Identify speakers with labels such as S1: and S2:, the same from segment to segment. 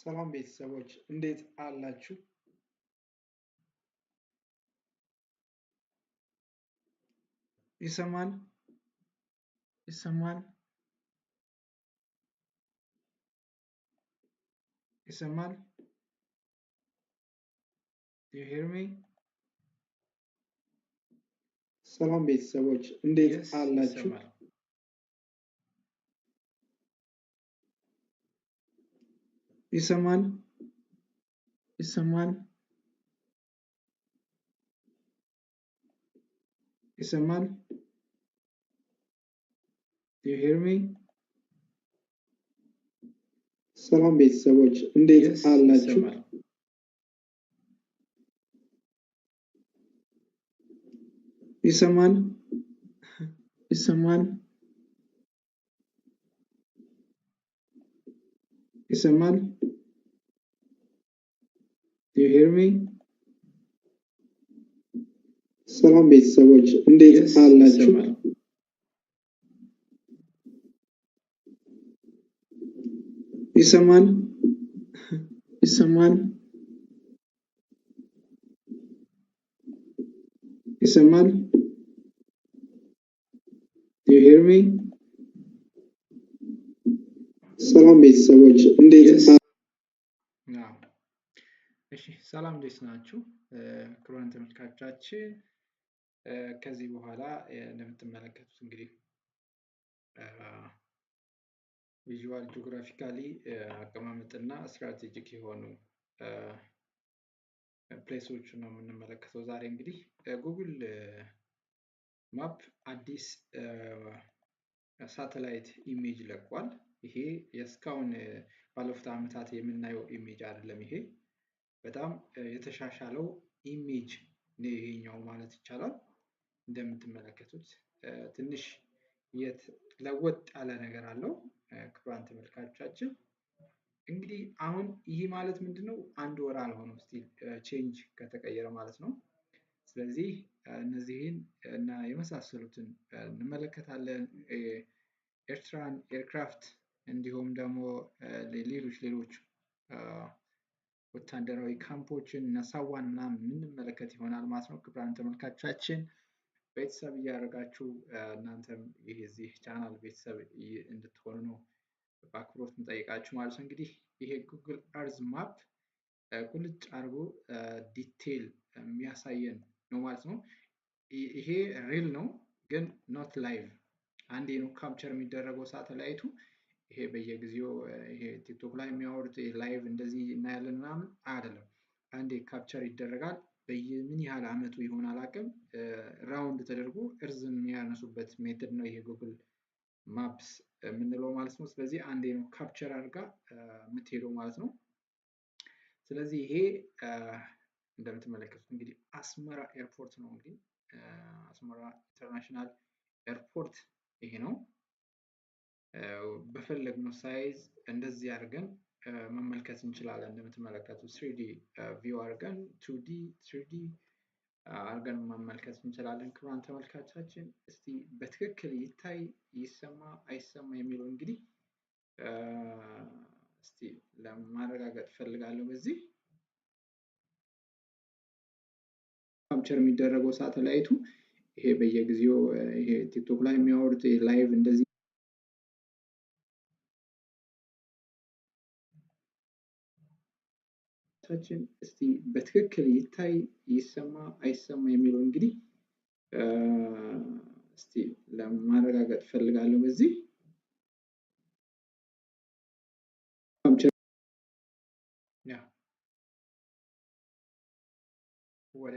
S1: ሰላም ቤተሰቦች፣ እንዴት አላችሁ? ይሰማል? ይሰማል? ይሰማል? Do you hear me? ሰላም ቤተሰቦች፣ እንዴት
S2: Yes.
S1: አላችሁ?
S2: ይሰማል።
S1: ይሰማል? ይሰማል? ይሰማል? Do you hear me? ሰላም ቤተሰቦች፣ እንዴት
S2: Yes.
S1: አላችሁ?
S2: ይሰማል።
S1: ይሰማል? ይሰማል? ይሰማል? Do you hear me? ሰላም ቤተሰቦች፣ እንዴት
S2: Yes.
S1: አላችሁ?
S2: ይሰማል።
S1: ይሰማል? ይሰማል? ይሰማል? Do you hear me? ሰላም ቤተሰቦች፣ እንዴት
S2: Yes. አዎ። እሺ፣ ሰላም፣ እንዴት ናችሁ? ክቡራን ተመልካቾቻችን፣ ከዚህ በኋላ እንደምትመለከቱት እንግዲህ visual geographically አቀማመጥና strategic የሆኑ place ኦችን ነው የምንመለከተው። ዛሬ እንግዲህ Google Map አዲስ satellite image ለቋል። ይሄ የእስካሁን ባለፉት ዓመታት የምናየው image አይደለም። ይሄ በጣም የተሻሻለው image ነው ይሄኛው ማለት ይቻላል። እንደምትመለከቱት ትንሽ ለወጥ ያለ ነገር አለው። ክቡራን ተመልካቾቻችን፣ እንግዲህ አሁን ይህ ማለት ምንድን ነው? አንድ ወር አልሆነም still change ከተቀየረ ማለት ነው። ስለዚህ እነዚህን እና የመሳሰሉትን እንመለከታለን። ኤርትራን aircraft እንዲሁም ደግሞ ሌሎች ሌሎች ወታደራዊ ካምፖችን እና ሳዋን ምናምን የምንመለከት ይሆናል ማለት ነው። ክቡራን ተመልካቾቻችን፣ ቤተሰብ እያደረጋችሁ እናንተም የዚህ ቻናል ቤተሰብ እንድትሆኑ ነው በአክብሮት የምጠይቃችሁ ማለት ነው። እንግዲህ ይሄ Google Earth Map ቁልጭ አድርጎ detail የሚያሳየን ነው ማለት ነው። ይሄ real ነው ግን not live። አንዴ ነው capture የሚደረገው ሳተላይቱ። ይሄ በየጊዜው ይሄ ቲክቶክ ላይ የሚያወሩት live እንደዚህ እናያለን ምናምን አይደለም። አንዴ capture ይደረጋል። በየምን ያህል አመቱ ይሆን አላውቅም። Round ተደርጎ earth ን የሚያነሱበት method ነው ይሄ Google Maps የምንለው ማለት ነው። ስለዚህ አንዴ ነው capture አድርጋ የምትሄደው ማለት ነው። ስለዚህ ይሄ እንደምትመለከቱት እንግዲህ አስመራ airport ነው። እንግዲህ አስመራ International Airport ይሄ ነው። በፈለግነው size እንደዚህ አድርገን መመልከት እንችላለን። እንደምትመለከቱት 3D view አድርገን፣ 2D፣ 3D አድርገን መመልከት እንችላለን። ክቡራን ተመልካቻችን፣ እስቲ በትክክል ይታይ ይሰማ አይሰማ የሚለው እንግዲህ እስቲ ለማረጋገጥ እፈልጋለሁ። በዚህ capture የሚደረገው ሳተላይቱ ይሄ በየጊዜው ይሄ ቲክቶክ ላይ የሚያወሩት live እንደዚህ እስቲ በትክክል ይታይ ይሰማ አይሰማ የሚለው እንግዲህ እስቲ ለማረጋገጥ እፈልጋለሁ። በዚህ yeah ወደ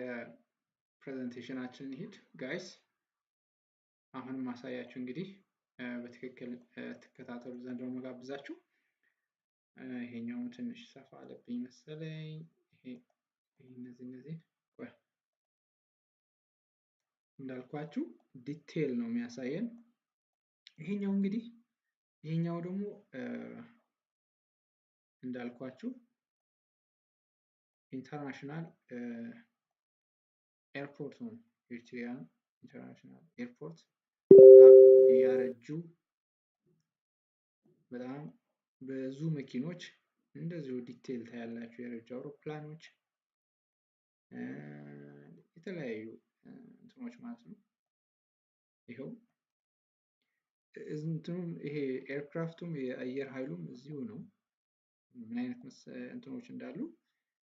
S2: presentation ኣችን እንሂድ guys። አሁን ማሳያችሁ እንግዲህ በትክክል ትከታተሉ ዘንድ ነው መጋብዛችሁ። ይሄኛውም ትንሽ ሰፋ አለብኝ መሰለኝ። ይሄ እነዚህ እንዳልኳችሁ detail ነው የሚያሳየን። ይሄኛው እንግዲህ ይሄኛው ደግሞ እንዳልኳችሁ international airport ነው። Eritrean International Airport ያረጁ በጣም ብዙ መኪኖች እንደዚሁ detail ታያላችሁ። የረጅ አውሮፕላኖች የተለያዩ እንትኖች ማለት ነው። ይኸው እንትኑም ይሄ aircraft ኡም የአየር ኃይሉም እዚሁ ነው። ምን አይነት እንትኖች እንዳሉ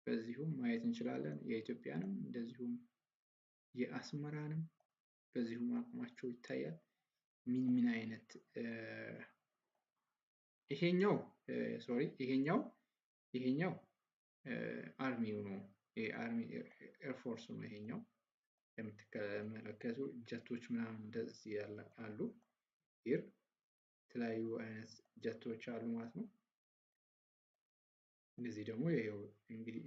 S2: በዚሁም ማየት እንችላለን። የኢትዮጵያንም እንደዚሁም የአስመራንም በዚሁም አቅማቸው ይታያል። ምን ምን አይነት ይሄኛው sorry ይሄኛው army ው ነው። የ army air force ነው ይሄኛው የምትመለከቱ ጀቶች ምናምን እንደዚህ አሉ። ይር የተለያዩ አይነት ጀቶች አሉ ማለት ነው። እነዚህ ደግሞ ይኸው እንግዲህ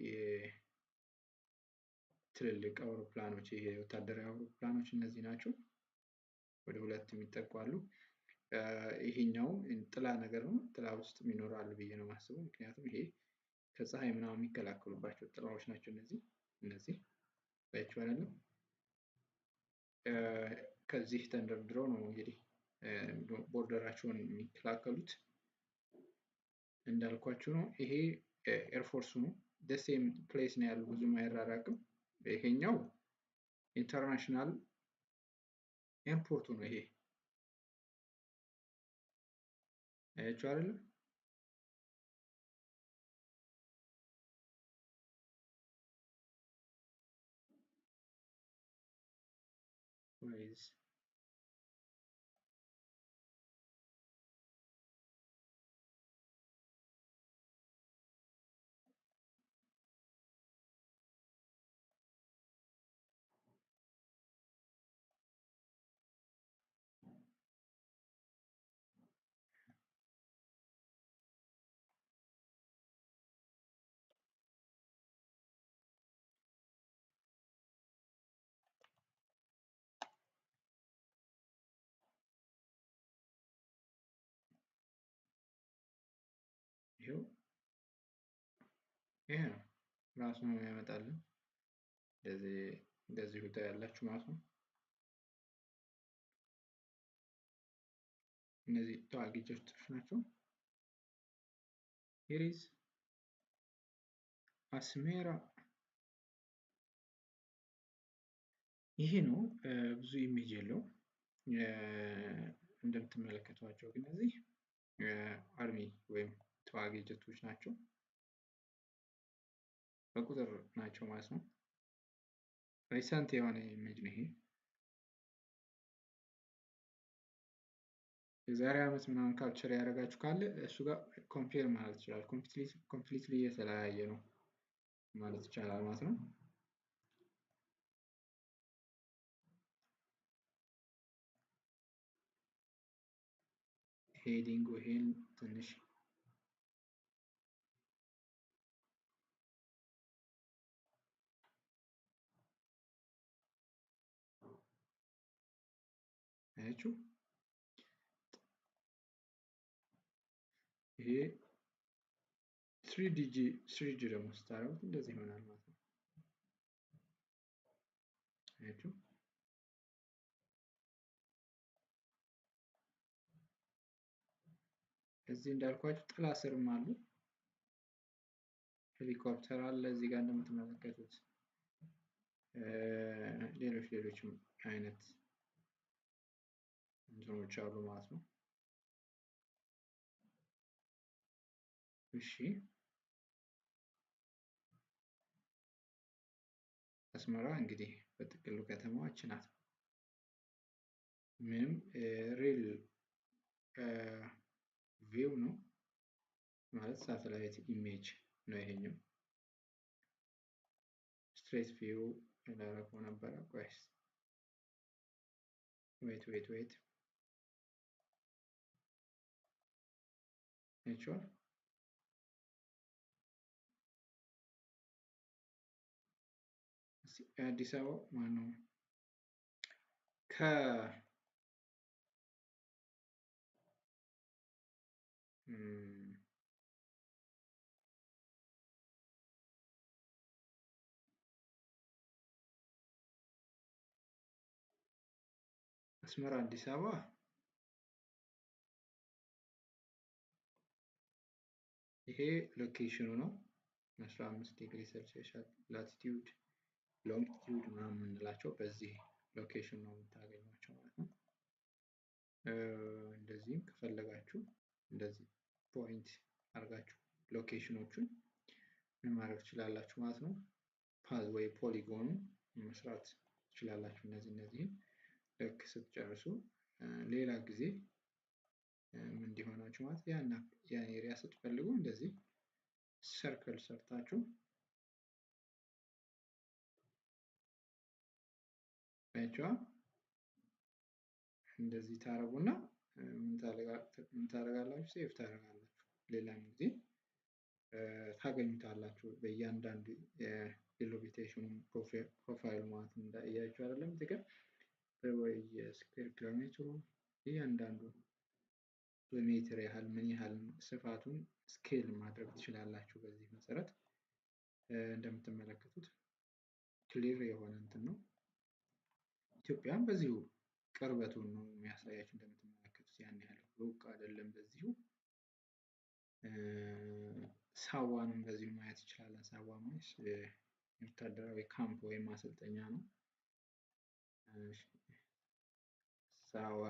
S2: ትልልቅ አውሮፕላኖች ይሄ ወታደራዊ አውሮፕላኖች እነዚህ ናቸው። ወደ ሁለት የሚጠጉ አሉ። ይሄኛው ጥላ ነገር ነው። ጥላ ውስጥ ይኖራሉ ብዬ ነው የማስበው። ምክንያቱም ይሄ ከፀሐይ ምናምን የሚከላከሉባቸው ጥላዎች ናቸው። እነዚህ ታያችሁ አይደለም? ከዚህ ተንደርድረው ነው እንግዲህ border ኣቸውን የሚከላከሉት እንዳልኳችሁ ነው። ይሄ air force ኡ ነው። The same place ነው ያሉ፣ ብዙም አይራራቅም። ይሄኛው international airport ኡ ነው። ይሄ አያችሁ አይደለም? ወይስ ይሄው ይሄ ነው ራሱ ነው የሚያመጣልን። እንደዚህ ታያላችሁ ማለት ነው። እነዚህ ተዋጊ ጀቶች ናቸው። Here is አስሜራ። ይሄ ነው፣ ብዙ image የለው እንደምትመለከቷቸው፣ ግን እነዚህ army ወይም ተዋጊ ጀቶች ናቸው። በቁጥር ናቸው ማለት ነው። Recent የሆነ image ነው ይሄ። የዛሬ ዓመት ምናምን capture ያደረጋችሁ ካለ እሱ ጋር compare ማለት ይችላል። Completely የተለያየ ነው ማለት ይቻላል ማለት ነው። Heading ይሄን ትንሽ አያችሁ። ይሄ 3D 3D ደግሞ ስታደርጉት እንደዚህ ይሆናል ማለት ነው። አያችሁ። እዚህ እንዳልኳችሁ ጥላ ስርም አሉ። ሄሊኮፕተር አለ እዚህ ጋር እንደምትመለከቱት፣ ሌሎችም አይነት እንትኖች አሉ ማለት ነው። እሺ አስመራ እንግዲህ በጥቅሉ ከተማዋች ናት። ምንም real view ነው ማለት satellite image ነው ይሄኛው። Street view ላደረገው ነበረ። ቆይ wait wait wait አይቼዋለሁ። አዲስ አበባ ማነው ከ አስመራ አዲስ አበባ ይሄ location ኑ ነው። 15 ዲግሪ ሴልሲየስ latitude longitude ምናምን የምንላቸው በዚህ location ነው የምታገኟቸው ማለት ነው። እንደዚህም ከፈለጋችሁ እንደዚህ point አድርጋችሁ location ኖቹን ምን ማድረግ ትችላላችሁ ማለት ነው። Path ወይ polygon ኑ መስራት ትችላላችሁ። እነዚህን ልክ ስትጨርሱ ሌላ ጊዜ ምን እንዲሆናችሁ ማለት ያን area ስትፈልጉ እንደዚህ circle ሰርታችሁ አይቻዋ እንደዚህ ታረጉና ምን ታረጋላችሁ? Save ታረጋላችሁ። ሌላም ጊዜ ታገኙታላችሁ በእያንዳንዱ የ elevation ኑ profile ማለት እንዳያችሁ አይደለም እዚህ ጋር ወይ የ square ኪሎ ሜትሩ እያንዳንዱ በሜትር ያህል ምን ያህል ስፋቱን scale ማድረግ ትችላላችሁ። በዚህ መሰረት እንደምትመለከቱት clear የሆነ እንትን ነው። ኢትዮጵያም በዚሁ ቅርበቱን ነው የሚያሳያችሁ። እንደምትመለከቱት ያን ያህል ሩቅ አይደለም። በዚሁ ሳዋንም በዚሁ ማየት ይችላለን። ሳዋ ማለት ወታደራዊ ካምፕ ወይም ማሰልጠኛ ነው። ሳዋ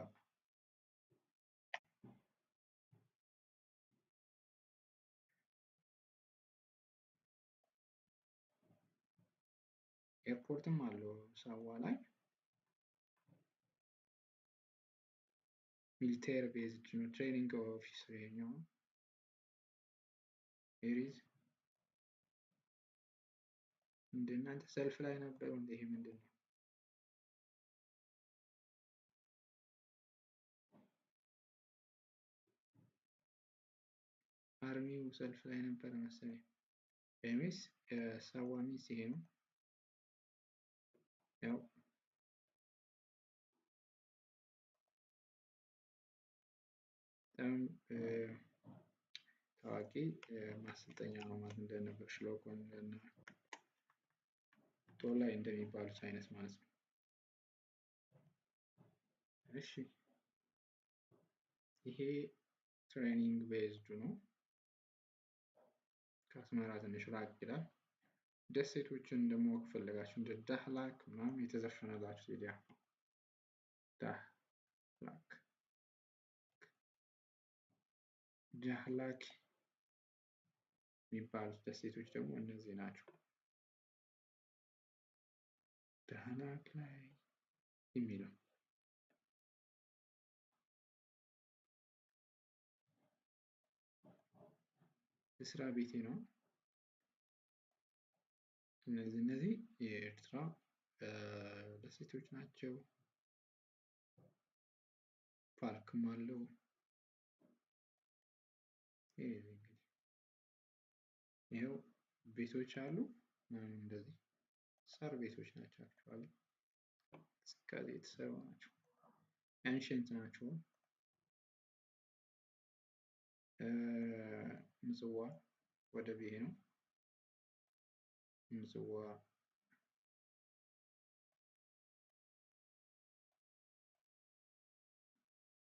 S2: airport ም አለው ሳዋ ላይ። Military based ነው። Training officer ይሄኛው ነው። Here እንደ እናንተ ሰልፍ ላይ ነበሩ እንደ ይሄ ምንድን ነው? Army ው ሰልፍ ላይ ነበረ መሰለኝ። Anyways ሳዋ means ይሄ ነው። ያው በጣም ታዋቂ ማሰልጠኛ ነው ማለት እንደነ ብር ሸለቆ እንደነ ጦላይ እንደሚባሉት አይነት ማለት ነው። እሺ ይሄ training based ነው። ከአስመራ ትንሽ ራቅ ይላል። ደሴቶችን ደግሞ ከፈለጋችሁ እንደ ዳህላክ ምናምን የተዘፈነላችሁ ቴዲ አፍሮ ዳህላክ ዳህላክ የሚባሉት ደሴቶች ደግሞ እነዚህ ናቸው። ዳህላክ ላይ የሚለው የስራ ቤቴ ነው። እነዚህ የኤርትራ ደሴቶች ናቸው። ፓርክም አለው። ይሄ እንግዲህ ይኸው ቤቶች አሉ። እንደዚህ ሳር ቤቶች ናቸው። Actually እስከዚህ የተሰሩ ናቸው። Ancient ናቸው። ምጽዋ ወደብ ይሄ ነው። ምጽዋ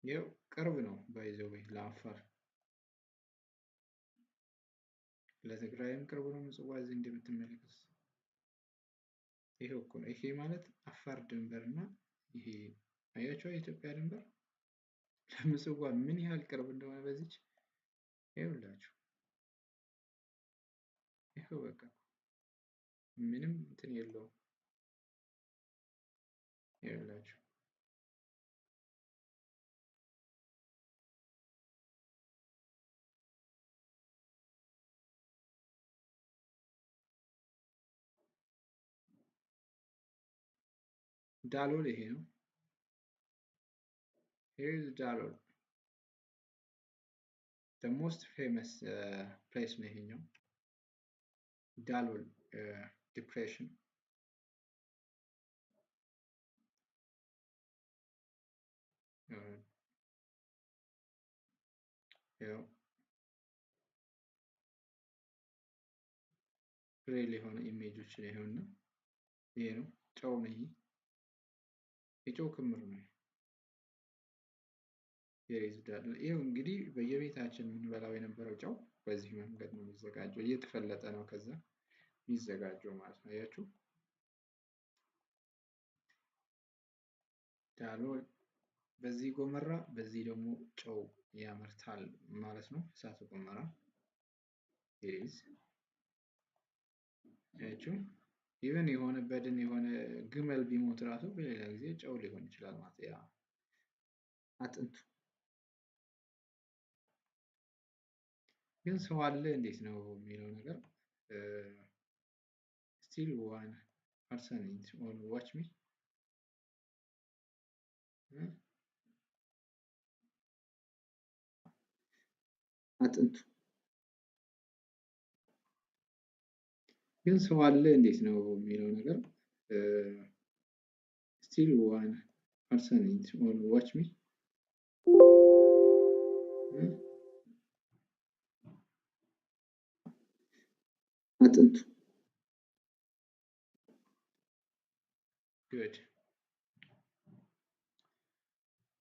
S2: ይኸው ቅርብ ነው። By the way ለአፋር ለትግራይም ቅርብ ነው። ምጽዋ እዚህ እንደምትመለከቱት ይሄው እኮ ነው። ይሄ ማለት አፋር ድንበር እና ይሄ አያቸው የኢትዮጵያ ድንበር ለምጽዋ ምን ያህል ቅርብ እንደሆነ በዚች ይኸውላችሁ። ይኸው በቃ ምንም እንትን የለውም። ይኸውላችሁ ዳሎል ይሄ ነው። Here is ዳሎል the most famous place ነው ይሄኛው ዳሎል depression። ያው Real የሆነ image ኦች ይኸውና ይሄ ነው። ጨው ነው ይሄ የጨው ክምር ነው። ይኸው እንግዲህ በየቤታችን የምንበላው የነበረው ጨው በዚህ መንገድ ነው የሚዘጋጀው። እየተፈለጠ ነው ከዛ የሚዘጋጀው ማለት ነው። አያችሁ ዳሎል በዚህ ጎመራ በዚህ ደግሞ ጨው ያመርታል ማለት ነው። እሳተ ጎመራ is አያችሁ even የሆነ በድን የሆነ ግመል ቢሞት ራሱ በሌላ ጊዜ ጨው ሊሆን ይችላል ማለት ያ አጥንቱ ግን ሰው አለ እንዴት ነው የሚለው ነገር still one person on watch me አጥንቱ ግን ሰው አለ እንዴት ነው የሚለው ነገር still one person on watch me አጥንቱ good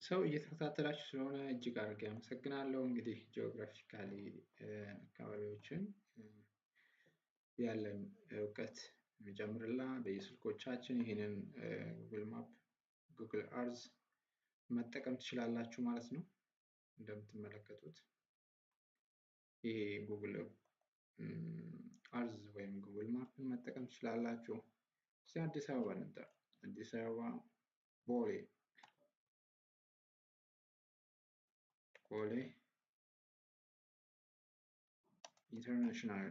S2: ሰው እየተከታተላችሁ ስለሆነ እጅግ አድርጌ አመሰግናለሁ። እንግዲህ geographically አካባቢዎችን ያለን እውቀት የሚጨምርላ በየስልኮቻችን ይህንን Google Map Google Earth መጠቀም ትችላላችሁ ማለት ነው። እንደምትመለከቱት ይሄ Google Earth ወይም Google Map ን መጠቀም ትችላላችሁ። እስኪ አዲስ አበባ እንምጣ። አዲስ አበባ ቦሌ ቦሌ International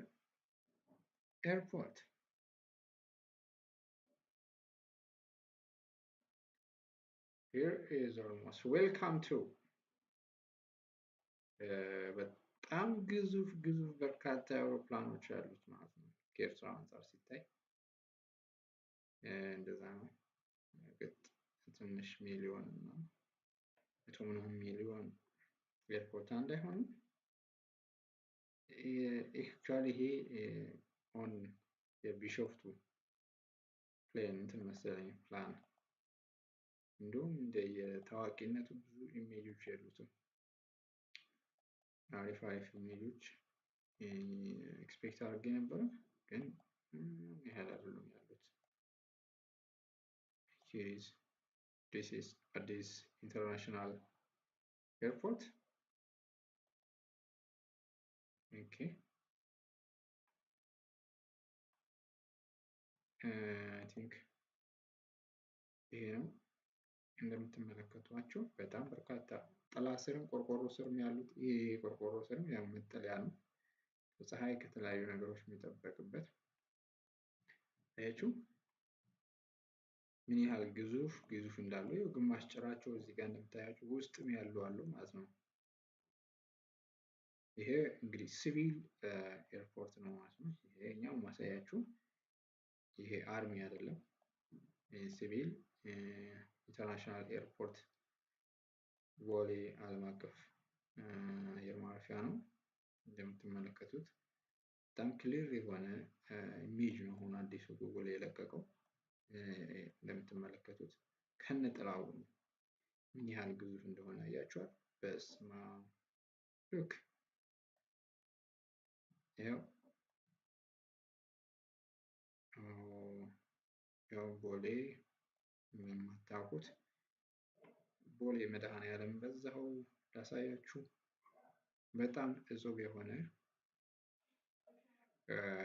S2: Airport here is almost welcome to በጣም ግዙፍ ግዙፍ በርካታ አውሮፕላኖች ያሉት ማለት ነው። ከኤርትራ አንጻር ሲታይ እንደዛ ነው። እርግጥ ትንሽ ሚሊዮን እና መቶ ምናምን ሚሊዮን airport አንድ አይሆንም። Actually ይሄ on የቢሾፍቱ plane እንትን መሰለኝ ፕላን እንዲሁም እንደ የታዋቂነቱ ብዙ image ኦች የሉትም። አሪፍ አሪፍ image ኦች expect አድርጌ ነበረ፣ ግን ያህል አይደሉም ያሉት። This is Addis International Airport. Okay, I think ይሄ ነው። እንደምትመለከቷቸው በጣም በርካታ ጥላ ስርም ቆርቆሮ ስርም ያሉት ይሄ ቆርቆሮ ስርም ያው መጠለያ ነው፣ ከፀሐይ ከተለያዩ ነገሮች የሚጠበቅበት። አያችሁ ምን ያህል ግዙፍ ግዙፍ እንዳሉ። ይኸው ግማሽ ጭራቸው እዚህ ጋር እንደምታያቸው ውስጥም ያሉ አሉ ማለት ነው። ይሄ እንግዲህ civil airport ነው ማለት ነው። ይሄኛው ማሳያችሁ ይሄ army አይደለም፣ civil international airport ቦሌ ዓለም አቀፍ አየር ማረፊያ ነው። እንደምትመለከቱት በጣም clear የሆነ image ነው አሁን አዲሱ ጉግል የለቀቀው። እንደምትመለከቱት ከነጥላው ምን ያህል ግዙፍ እንደሆነ አያችኋል። በስመ አብ look ያው ያው ቦሌ የማታውቁት ቦሌ መድኃኔዓለም በዛው ላሳያችሁ። በጣም እጹብ የሆነ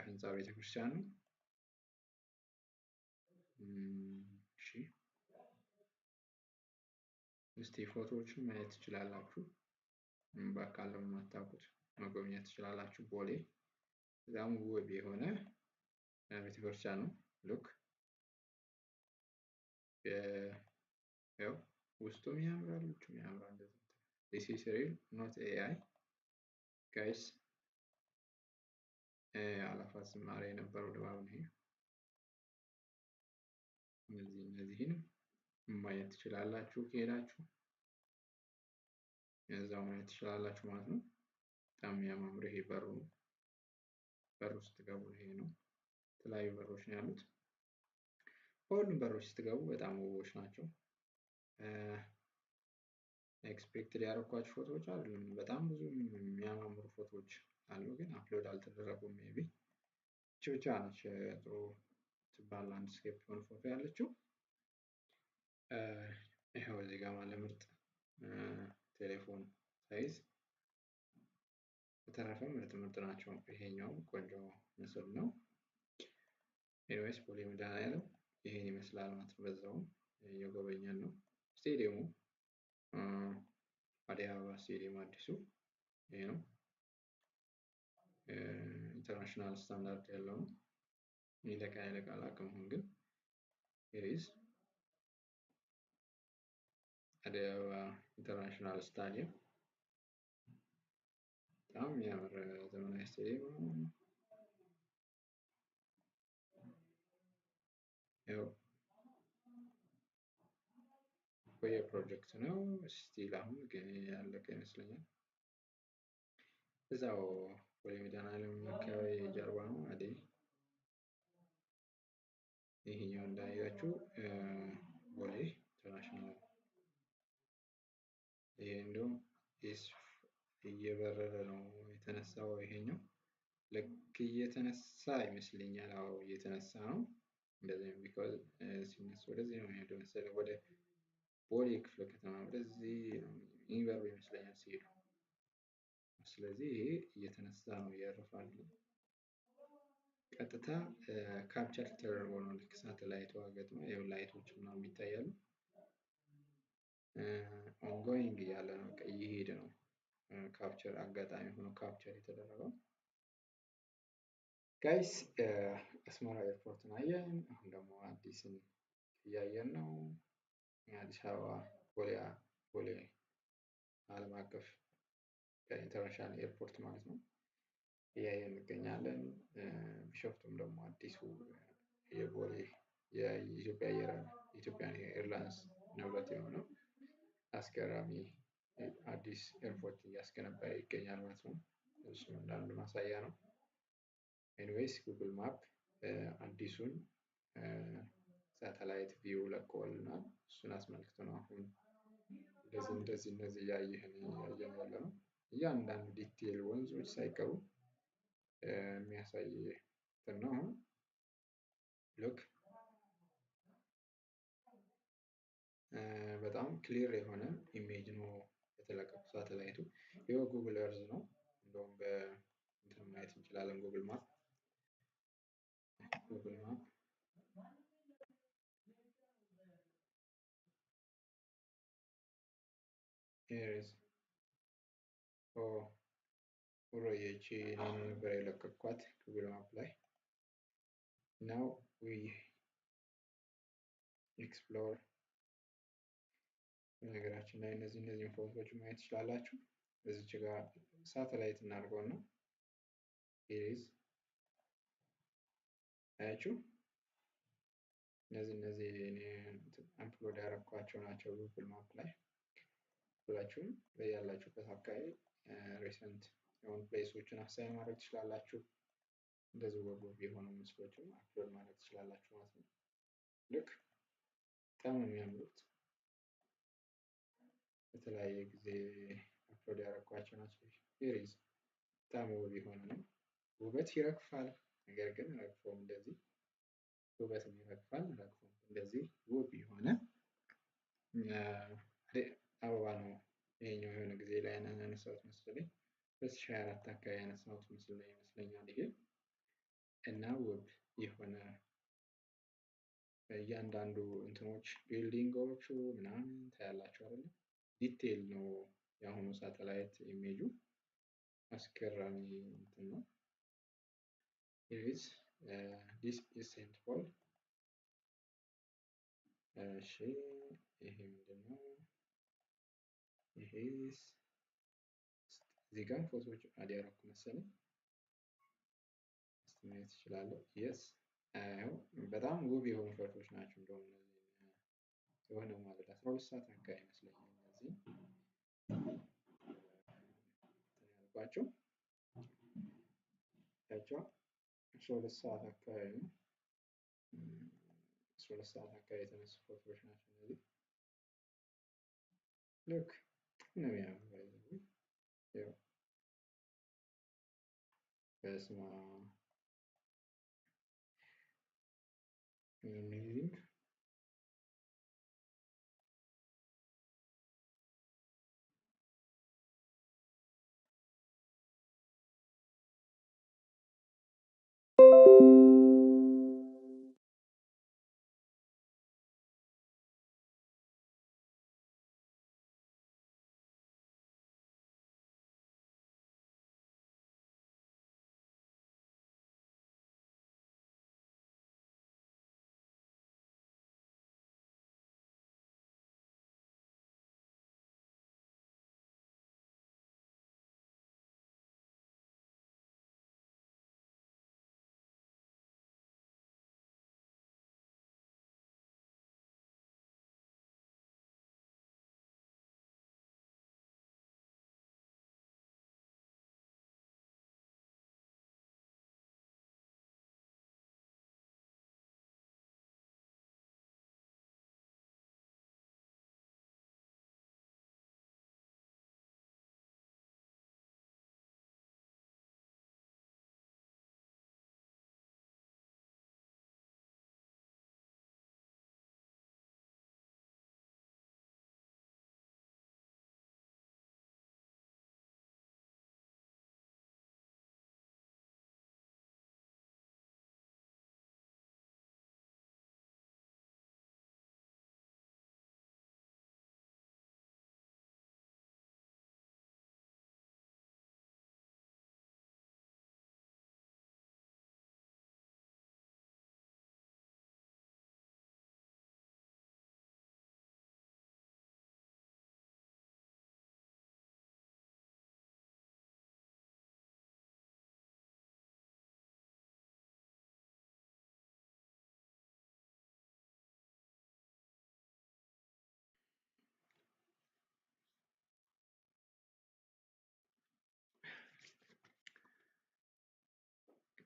S2: ህንፃ ቤተክርስቲያን ነው። እሺ እስቲ ፎቶዎችን ማየት ትችላላችሁ። በአካል ለማታውቁት መጎብኘት ትችላላችሁ። ቦሌ በጣም ውብ የሆነ ቤተክርስቲያን ነው። Look ያው ውስጡም ያምራል፣ ውጩም ያምራል። This is real not AI guys። አላፋት ዝማሬ የነበረው ድባብ ነው ይሄ። እነዚህን ማየት ትችላላችሁ ከሄዳችሁ እዛው ማየት ትችላላችሁ ማለት ነው። በጣም የሚያማምር ይሄ በሩ ነው። በሩ ስትገቡ ይሄ ነው። የተለያዩ በሮች ነው ያሉት። በሁሉም በሮች ስትገቡ በጣም ውቦች ናቸው። expected ያደረኳቸው ፎቶዎች አይደሉም። በጣም ብዙ የሚያማምሩ ፎቶዎች አሉ፣ ግን upload አልተደረጉም። Maybe እቺ ብቻ ነች ጥሩ ትባል landscape የሆነ ፎቶ ያለችው። ይኸው እዚህ ጋር ማለት ምርጥ ቴሌፎን size። በተረፈ ምርጥ ምርጥ ናቸው። ይሄኛውም ቆንጆ ምስል ነው። Anyways ቦሌ መድኃኔዓለም ይሄን ይመስላል ማለት ነው። በዛውም እየጎበኘን ነው። ስቴዲየሙ አዲስ አበባ ስቴዲየም አዲሱ ይሄ ነው። International standard ያለው ነው። ይለቃ ይለቃ አላውቅም። አሁን ግን here is አዲስ አበባ international stadium በጣም የሚያምር ዘመናዊ ስታዲየም ነው። ያው የቆየ ፕሮጀክት ነው። Still አሁን ግን ያለቀ ይመስለኛል። እዛው ቦሌ መድኃኔዓለም አካባቢ ጀርባ ነው። አዴ ይሄኛው እንዳያችሁ ቦሌ international ይሄ እንደውም እየበረረ ነው የተነሳው። ይሄኛው ልክ እየተነሳ ይመስለኛል። አዎ እየተነሳ ነው። እንደዚህ because ሲነሳ ወደዚህ ነው የሚሄደው መሰለኝ፣ ወደ ቦሌ ክፍለ ከተማ ወደዚህ ነው የሚበሩ ይመስለኛል ሲሄዱ። ስለዚህ ይሄ እየተነሳ ነው እያረፋል። ቀጥታ capture ተደርጎ ነው ልክ ሳተላይቷ ገጥማ ይኸው light ኦች ምናምን ይታያሉ። Ongoing እያለ ነው በቃ እየሄደ ነው። Capture አጋጣሚ ሆኖ capture የተደረገው guys። አስመራ airport ን አየን። አሁን ደግሞ አዲስን እያየን ነው። የአዲስ አበባ ቦሌ ቦሌ ዓለም አቀፍ international airport ማለት ነው እያየን እንገኛለን። ቢሾፍቱም ደግሞ አዲሱ የቦሌ የኢትዮጵያ አየር Ethiopian Airlines ንብረት የሆነው አስገራሚ አዲስ airport እያስገነባ ይገኛል ማለት ነው። እሱም እንዳንዱ ማሳያ ነው። Anyways Google Map አዲሱን satellite view ለቀውልናል። እሱን አስመልክቶ ነው አሁን እንደዚህ እንደዚህ እንደዚህ እያየን እያየን ያለ ነው። እያንዳንዱ detail ወንዞች ሳይቀሩ የሚያሳይ እንትን ነው። አሁን look በጣም clear የሆነ image ነው የተለቀቁ ሳተላይቱ። ይኸው Google Earth ነው። እንደውም በእንትን ማየት እንችላለን። Google Map Google Map here is oh ይቺ እኔ ነበር የለቀቅኳት Google Map ላይ። Now we explore። በነገራችን ላይ እነዚህን ፎቶዎች ማየት ትችላላችሁ። እዚች ጋር ሳተላይት እናድርገውና here is አያችሁ፣ እነዚህ እኔ upload ያደረኳቸው ናቸው Google Map ላይ። ሁላችሁም በያላችሁበት አካባቢ recent የሆኑ place ኦችን assign ማድረግ ትችላላችሁ። እንደዚህ ውብ ውብ የሆኑ ምስሎችን upload ማድረግ ትችላላችሁ ማለት ነው። ልክ በጣም ነው የሚያምሩት። በተለያየ ጊዜ upload ያደረኳቸው ናቸው። Here is በጣም ውብ የሆነ ነው። ውበት ይረግፋል፣ ነገር ግን ረግፎም እንደዚህ ውበትም ይረግፋል፣ ረግፎም እንደዚህ ውብ የሆነ አበባ ነው። ይሄኛው የሆነ ጊዜ ላይ ያነሳሁት መሰለኝ 2024 አካባቢ ያነሳሁት ምስል ላይ ይመስለኛል ይሄ እና ውብ የሆነ እያንዳንዱ እንትኖች building ኦቹ ምናምን ታያላችሁ አይደለ? Detail ነው የአሁኑ satellite image ኡ አስገራሚ እንትን ነው። Here is this is Saint Paul። እሺ ይሄ ምንድን ነው? ይሄስ እዚህ ጋር ፎቶዎች add ያደረኩ መሰለኝ። እስቲ ማየት እችላለሁ። Yes በጣም ውብ የሆኑ ፎቶዎች ናቸው። እንደውም እነዚህ የሆነ ማለት 12 ሰዓት አካባቢ ይመስለኛል እነዚህ ያልኳቸው ያቸው 12 ሰዓት አካባቢ ነው። 12 ሰዓት አካባቢ የተነሱ ፎቶዎች ናቸው እነዚህ። Look ነው የሚያምረው። ያው በስመ አብ amazing።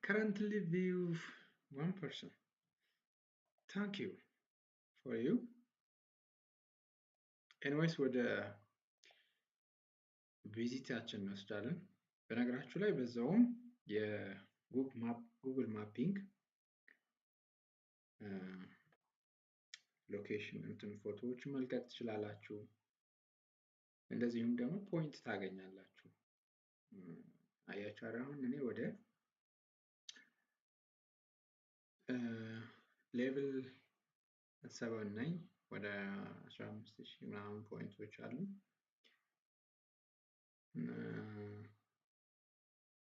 S2: Currently view one person. Thank you for you. Anyways ወደ visit ኣችን እንወስዳለን። በነገራችሁ ላይ በዛውም የ Google mapping location እንትን ፎቶዎችን መልቀቅ ትችላላችሁ። እንደዚሁም ደግሞ point ታገኛላችሁ። አያችሁ አይደል? አሁን እኔ ወደ level 7 ነኝ። ወደ 15,000 ምናምን point ኦች አሉ።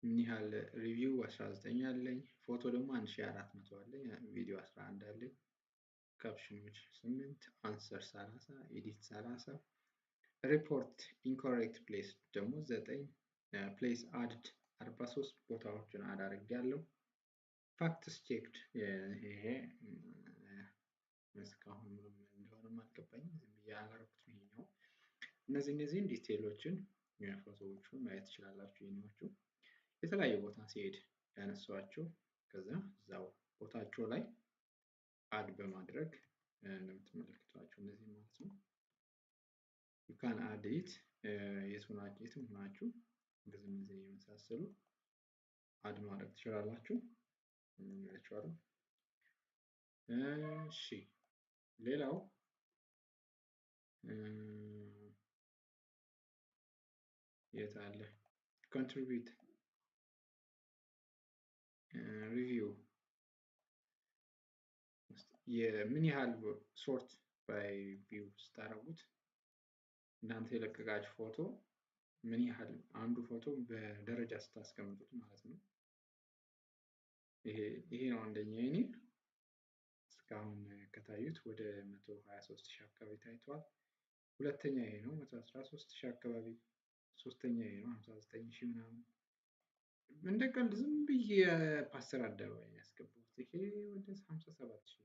S2: ምን ያህል review 19 አለኝ። ፎቶ ደግሞ 1400 አለኝ። ቪዲዮ 11 አለኝ። Caption ኦች 8፣ answer 30፣ edit 30፣ report incorrect place ደግሞ 9፣ place added 43 ቦታዎችን add አድርጌያለሁ። Facts checked ይሄ እስካሁን ምንም እንደሆነም አልገባኝም። ዝም ብዬ አላደረኩትም። ይሄኛው እነዚህን detail ኦችን ፎቶዎቹን ማየት ትችላላችሁ። የኔዎቹ የተለያየ ቦታ ሲሄድ ያነሷቸው ከዛ እዛው ቦታቸው ላይ add በማድረግ እንደምትመለከቷቸው እነዚህ ማለት ነው። You can add it የትም ሆናችሁ እንደዚህ እነዚህ የመሳሰሉ add ማድረግ ትችላላችሁ። እሺ ሌላው የት አለ? Contribute review የምን ያህል sort by view ስታደርጉት እናንተ የለቀቃችሁ ፎቶ ምን ያህል አንዱ ፎቶ በደረጃ ስታስቀምጡት ማለት ነው። ይሄ ነው አንደኛ የኔ እስካሁን ከታዩት ወደ 123,000 አካባቢ ታይቷል። ሁለተኛ ይሄ ነው 113,000 አካባቢ። ሶስተኛ ይሄ ነው 59,000 ምናምን። እንደ ቀልድ ዝም ብዬ ፓስተር አደባባይ ያስገባሁት ይሄ ወደ 57,000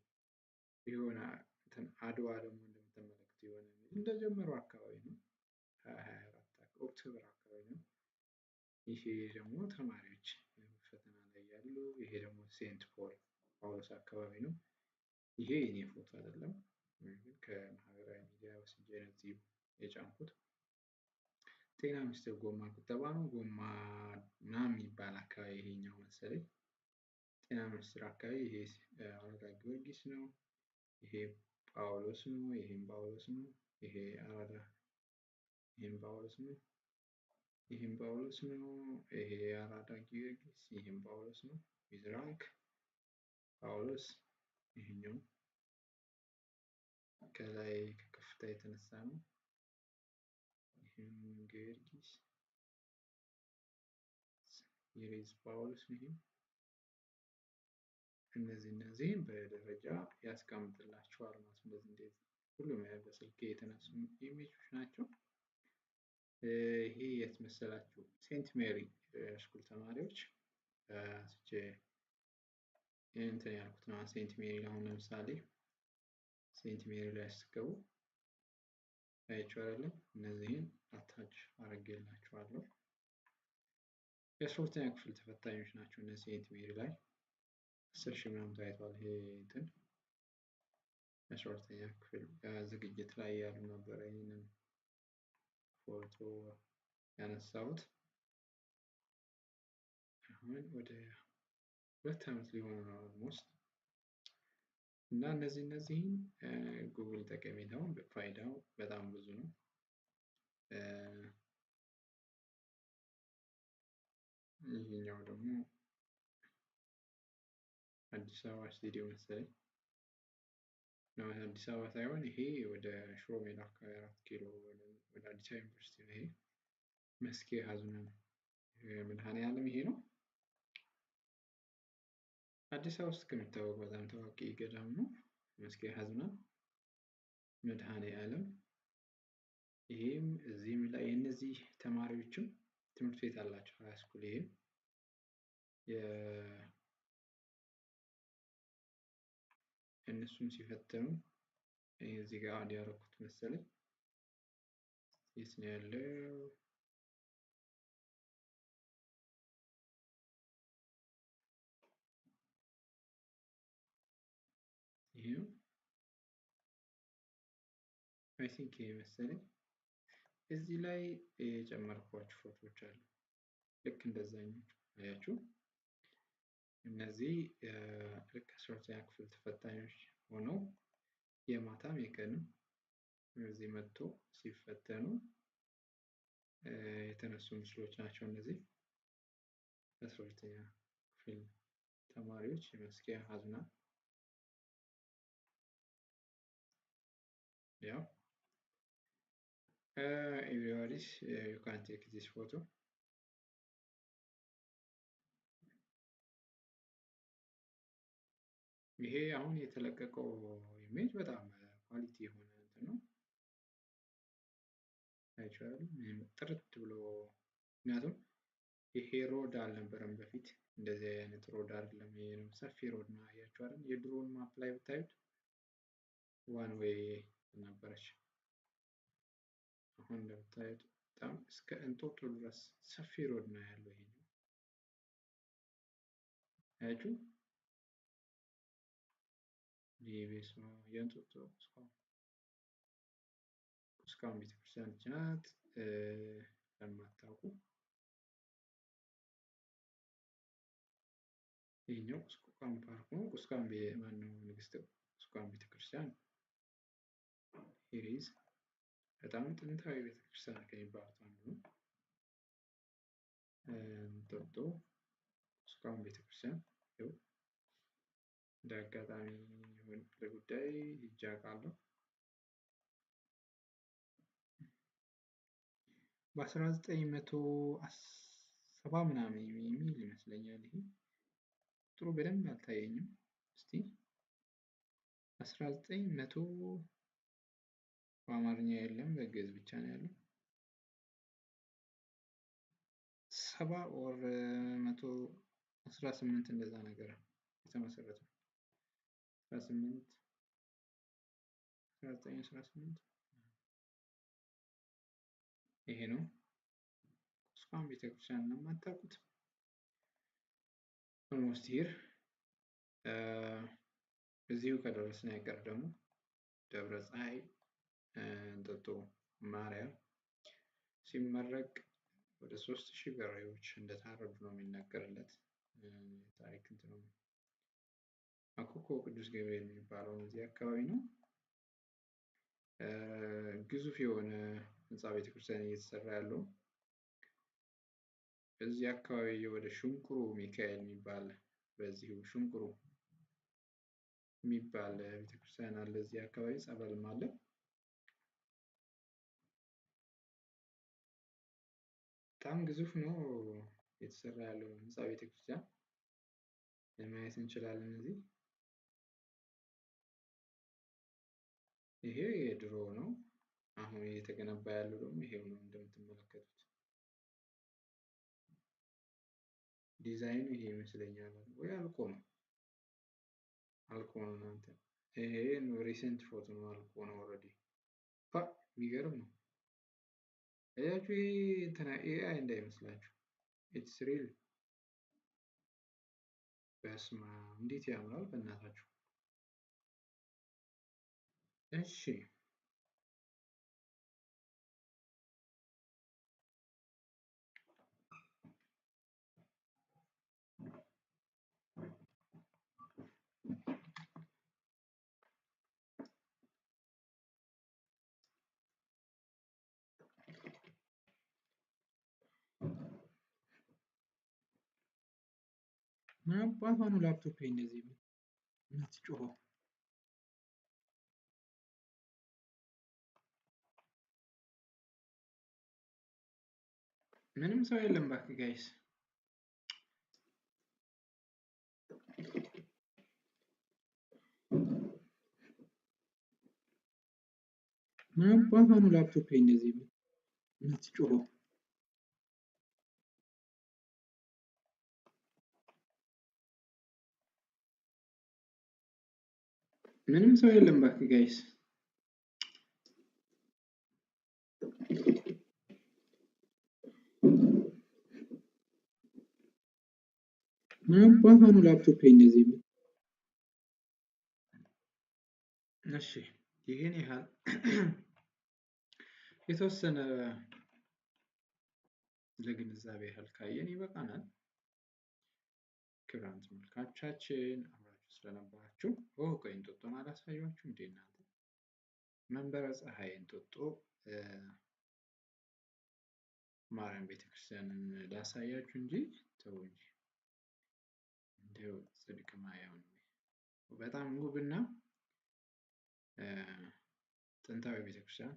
S2: የሆነ እንትን አድዋ ደግሞ እንደምትመለከቱት የሆነ እንደጀመረው አካባቢ ነው 24 October አካባቢ ነው። ይሄ ደግሞ ተማሪዎች ፈተና ላይ ያሉ፣ ይሄ ደግሞ ሴንት ፖል ጳውሎስ አካባቢ ነው። ይሄ የኔ ፎቶ አይደለም፣ ግን ከማህበራዊ ሚዲያ ወስጄ ነው እዚህ የጫንኩት። ጤና ሚኒስቴር ጎማ ቁጠባ ነው። ጎማ ምናምን የሚባል አካባቢ ይሄኛው መሰለኝ። ጤና ሚኒስቴር አካባቢ ይሄ አራዳ ጊዮርጊስ ነው። ይሄ ጳውሎስ ነው። ይሄም ጳውሎስ ነው። ይሄ አራዳ፣ ይሄም ጳውሎስ ነው። ይሄም ጳውሎስ ነው። ይሄ አራዳ ጊዮርጊስ፣ ይሄም ጳውሎስ ነው። With rank ጳውሎስ። ይሄኛው ከላይ ከከፍታ የተነሳ ነው። ይሄም ጊዮርጊስ፣ here is ጳውሎስ። ይሄም እነዚህን በደረጃ ያስቀምጥላችኋል ማለት ነው። እንደዚህ እንዴት ሁሉም በስልክ የተነሱ image ኦች ናቸው። ይሄ የት መሰላችሁ? ሴንት ሜሪ school ተማሪዎች ስቼ እንትን ያልኩት ነው። ሴንት ሜሪ አሁን ለምሳሌ ሴንት ሜሪ ላይ ስትገቡ አይቼዋለሁ። እነዚህን attach አድርጌላችኋለሁ። የአስራ ሁለተኛ ክፍል ተፈታኞች ናቸው እነዚህ። ሴንት ሜሪ ላይ 10,000 ምናምን ታይቷል። ይሄ እንትን የ12ኛ ክፍል ዝግጅት ላይ ያሉ ነበረ ይህንን ፎቶ ያነሳሁት። አሁን ወደ 2 ዓመት ሊሆኑ ነው almost። እና እነዚህን ጉግል ጠቀሜታውን ፋይዳው በጣም ብዙ ነው። ይሄኛው ደግሞ አዲስ አበባ ስቴዲየም መሰለኝ። አዲስ አበባ ሳይሆን ይሄ ወደ ሽሮ ሜዳ አካባቢ 4 ኪሎ ወደ አዲስ አበባ ዩኒቨርሲቲ ነው። ይሄ መስኬ ሀዝነ መድኃኔዓለም ይሄ ነው። አዲስ አበባ ውስጥ ከሚታወቅ በጣም ታዋቂ ገዳም ነው። መስኬ ሀዝና መድኃኔዓለም። ይሄም እዚህም ላይ የእነዚህ ተማሪዎችም ትምህርት ቤት አላቸው፣ high school። ይሄም እነሱም ሲፈተኑ እዚህ ጋር add ያደረኩት መሰለኝ። የት ነው ያለው? ይሄ ነው I think ይሄ መሰለኝ። እዚህ ላይ የጨመርኳቸው ፎቶዎች አሉ። ልክ እንደዛኞቹ አያችሁ። እነዚህ ልክ 12ኛ ክፍል ተፈታኞች ሆነው የማታም የቀንም እዚህ መጥቶ ሲፈተኑ የተነሱ ምስሎች ናቸው። እነዚህ 12ኛ ክፍል ተማሪዎች የመስኪያ ሀዝና ያው everybody, you can take this photo። ይሄ አሁን የተለቀቀው image በጣም quality የሆነ እንትን ነው። አይቼዋለሁ ጥርት ብሎ፣ ምክንያቱም ይሄ road አልነበረም በፊት፣ እንደዚህ አይነት road አይደለም። ይሄ ነው ሰፊ road ነው። አያችሁ አይደል? የድሮውን map ላይ ብታዩት one way ነበረች። አሁን እንደምታዩት በጣም እስከ እንጦጦ ድረስ ሰፊ road ነው ያለው። ይሄኛው አያችሁ? ይህ የእንጦጦ ቁስቋም ቤተክርስቲያን ናት። ለማታውቁ ይህኛው ቁስቋም ፓርክ ነው። ቁስቋም ማነው? ንግስት ቁስቋም ቤተክርስቲያን here is። በጣም ጥንታዊ ቤተክርስቲያን ከሚባሉት አንዱ ነው። እንጦጦ ቁስቋም ቤተክርስቲያን ይኸው እንደ አጋጣሚ ለጉዳይ ሄጄ አውቃለሁ። በ1970 ምናምን የሚል ይመስለኛል። ይሄ ጥሩ በደንብ አልታየኝም። እስቲ 1900 በአማርኛ የለም፣ በግዕዝ ብቻ ነው ያለው። 70 or 118 እንደዛ ነገር የተመሰረተው 18 1918 ይሄ ነው። ቁስቋም ቤተክርስቲያን ለማታውቁት almost here እዚሁ ከደረስን አይቀር ደግሞ ደብረ ፀሐይ እንጦጦ ማርያም ሲመረቅ ወደ 3000 በሬዎች እንደታረዱ ነው የሚነገርለት። ታሪክ እንትኑ አኮኮ ቅዱስ ገብርኤል የሚባለው እዚህ አካባቢ ነው። ግዙፍ የሆነ ህንፃ ቤተክርስቲያን እየተሰራ ያለው እዚህ አካባቢ ወደ ሽንቁሩ ሚካኤል የሚባል በዚሁ ሽንቁሩ የሚባል ቤተክርስቲያን አለ። እዚህ አካባቢ ጸበልም አለ። በጣም ግዙፍ ነው የተሰራ ያለው ህንፃ ቤተክርስቲያን ለማየት እንችላለን። እዚህ ይሄ የድሮ ነው። አሁን እየተገነባ ያለው ደግሞ ይሄው ነው እንደምትመለከቱት። ዲዛይኑ ይሄ ይመስለኛል ወይ አልቆ ነው አልቆ ነው። እናንተ ይሄ recent ፎቶ ነው፣ አልቆ ነው already። የሚገርም ነው። አያችሁ፣ ይሄ እንትና AI እንዳይመስላችሁ it's real። በስመ አብ እንዴት ያምራል በእናታችሁ። እሺ ምን አባቷ ነው ላፕቶፕ እንደዚህ የምትጮኸው? ምንም ሰው የለም እባክህ guys። ምን አባቷ ነው ላፕቶፕ እንደዚህ የምትጮኸው? ምንም ሰው የለም እባክህ guys። ምን አባቷ ነው ላፕቶፕ እንደዚህ? እሺ ይህን ያህል የተወሰነ ለግንዛቤ ያህል ካየን ይበቃናል። ክቡራን ተመልካቾቻችን አብራችሁ ስለነበራችሁ ቆይ እንጦጦን አላሳያችሁም እንዴ እናንተ? መንበረ ፀሐይ እንጦጦ ማርያም ቤተክርስቲያንን ላሳያችሁ እንጂ ተው እንጂ እንደው ጽድቅ ማያውን በጣም ውብና ጥንታዊ ቤተክርስቲያን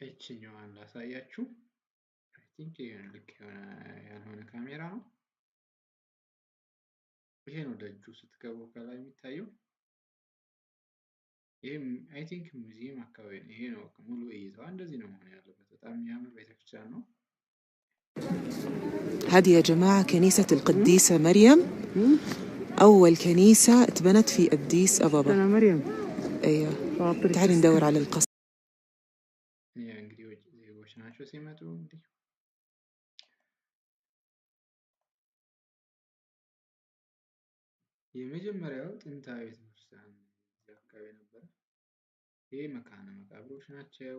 S2: እችኛዋን ላሳያችሁ። I think ልክ ያልሆነ ካሜራ ነው። ይሄ ነው ደጁ ስትገቡ ከላይ የሚታየው። ይሄም I think ሙዚየም አካባቢ ነው። ይሄ ነው ሙሉ እይታዋ እንደዚህ ነው መሆን ያለበት። በጣም የሚያምር ቤተክርስቲያን ነው።
S3: هذه يا جماعة كنيسة القديسة مريم، أول كنيسة اتبنت في أديس أبابا.
S1: أنا مريم.
S3: أيوة، تعالي ندور على القصر.
S2: እንግዲህ የውጭ ዜጎች ናቸው ሲመጡ እንግዲህ የመጀመሪያው ጥንታዊ ቤተክርስቲያን እዚህ አካባቢ ነበረ። ይሄ መካነ መቃብሮች ናቸው።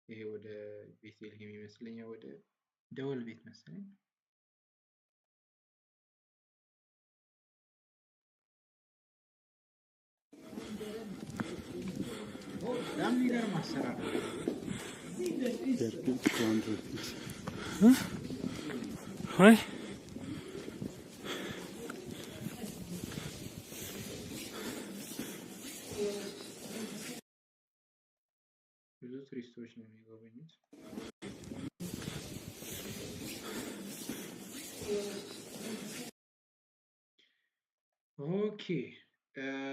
S2: ይሄ ወደ ቤተልሔም ይመስለኛል፣ ወደ ደወል ቤት መሰለኝ። በጣም የሚገርም አሰራር ነው።
S4: ወይ
S2: ብዙ ቱሪስቶች ነው የሚጎበኙት። Okay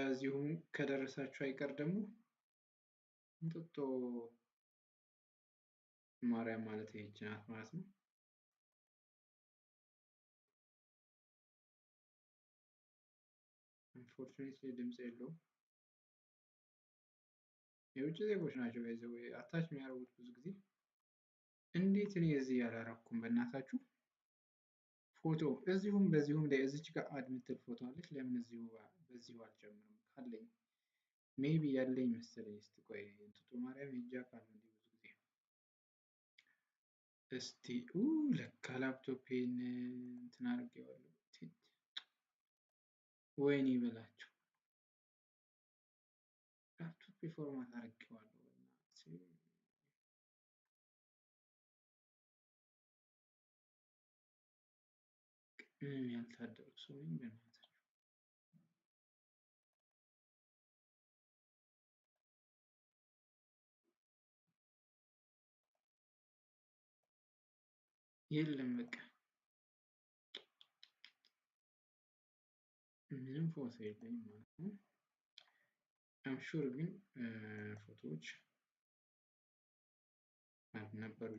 S2: እዚሁም ከደረሳችሁ አይቀር ደግሞ እንጦጦ ማርያም ማለት ይህች ናት ማለት ነው። Unfortunately ድምፅ የለውም። የውጭ ዜጎች ናቸው በዚህ ወይ attach የሚያደርጉት ብዙ ጊዜ። እንዴት እኔ እዚህ ያላረኩም በእናታችሁ ፎቶ እዚሁም በዚሁም ላይ እዚች ጋር add የምትል ፎቶ አለች። ለምን እዚሁ በዚሁ አልጀምርም ካለኝ Maybe ያለኝ መሰለኝ። እስቲ ቆይ እንጦጦ ማርያም ሄጄ አውቃለሁ እንዴ ብዙ ጊዜ። እስቲ ለካ ላፕቶፔን እንትን አድርጌዋለሁ። ወይኔ በላችሁ ላፕቶፔ format አድርጌዋለሁ። ምንም ያልታደልኩ ሰው ነኝ በእናታችሁ። የለም በቃ ምንም ፎቶ የለኝም ማለት ነው። I'm sure ግን ፎቶዎች ነበሩ።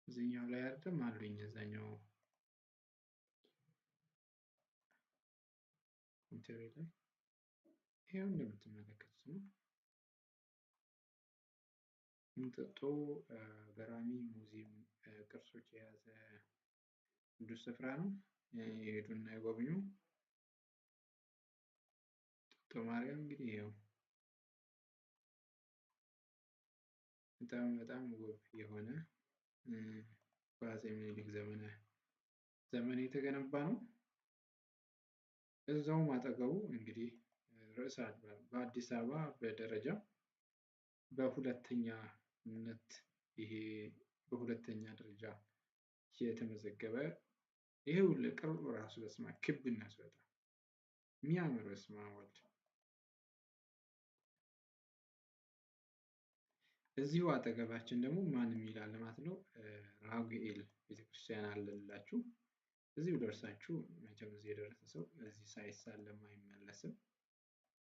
S2: እዚህኛው ላይ አይደለም አሉኝ፣ እዛኛው ኮምፒውተር ላይ ይኸው እንደምትመለከቱት ነው። እንጦጦ ገራሚ ሙዚየም ቅርሶች የያዘ ቅዱስ ስፍራ ነው። የሄዱና የጎብኙ። እንጦጦ ማርያም እንግዲህ ይኸው በጣም በጣም ውብ የሆነ በአፄ ምኒልክ ዘመን የተገነባ ነው። እዛውም አጠገቡ እንግዲህ ርዕሰ አድባር በአዲስ አበባ በደረጃ በሁለተኛነት ይሄ በሁለተኛ ደረጃ የተመዘገበ ይሄ ሁሉ ቅርቡ ራሱ በስመ አብ ክብነቱ በጣም የሚያምር በስመ አብ ወልድ። እዚሁ አጠገባችን ደግሞ ማን የሚል አለ ማለት ነው፣ ራጉኤል ቤተክርስቲያን አለላችሁ። እዚሁ ደርሳችሁ መቼም እዚህ የደረሰ ሰው እዚህ ሳይሳለም አይመለስም።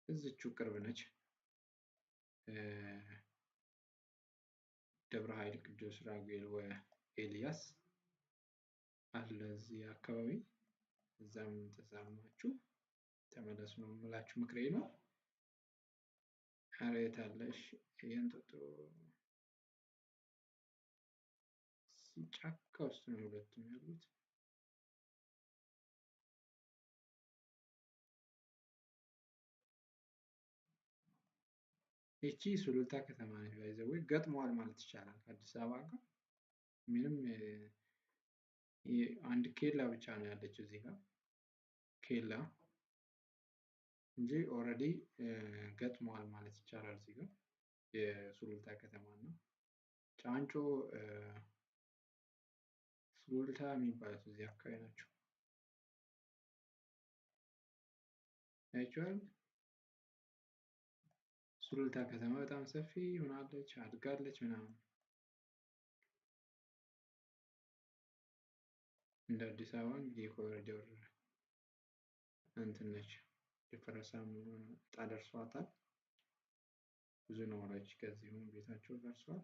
S2: እዚቹ ቅርብ ነች። ደብረ ኃይል ቅዱስ ራጉኤል ወኤልያስ አለ እዚህ አካባቢ። እዛም ተሳልማችሁ ተመለሱ ነው የምላችሁ፣ ምክሬ ነው። ኧረ የት አለሽ የእንጦጦ ጫካ ውስጥ ነው ሁለቱም ያሉት። ይቺ ሱሉልታ ከተማ ነች። By the way ገጥመዋል ማለት ይቻላል ከአዲስ አበባ ጋር ምንም አንድ ኬላ ብቻ ነው ያለችው እዚህ ጋር ኬላ እንጂ already ገጥመዋል ማለት ይቻላል። እዚህ ጋር የሱሉልታ ከተማ እና ጫንጮ ሱሉልታ የሚባሉት እዚህ አካባቢ ናቸው። ያችኋል ሱሉልታ ከተማ በጣም ሰፊ ሆናለች፣ አድጋለች ምናምን እንደ አዲስ አበባ እንግዲህ የኮሪደር እንትን ነች። የፈረሳም እጣ ደርሷታል። ብዙ ነዋሪዎች ከዚሁም ቤታቸው ደርሷል።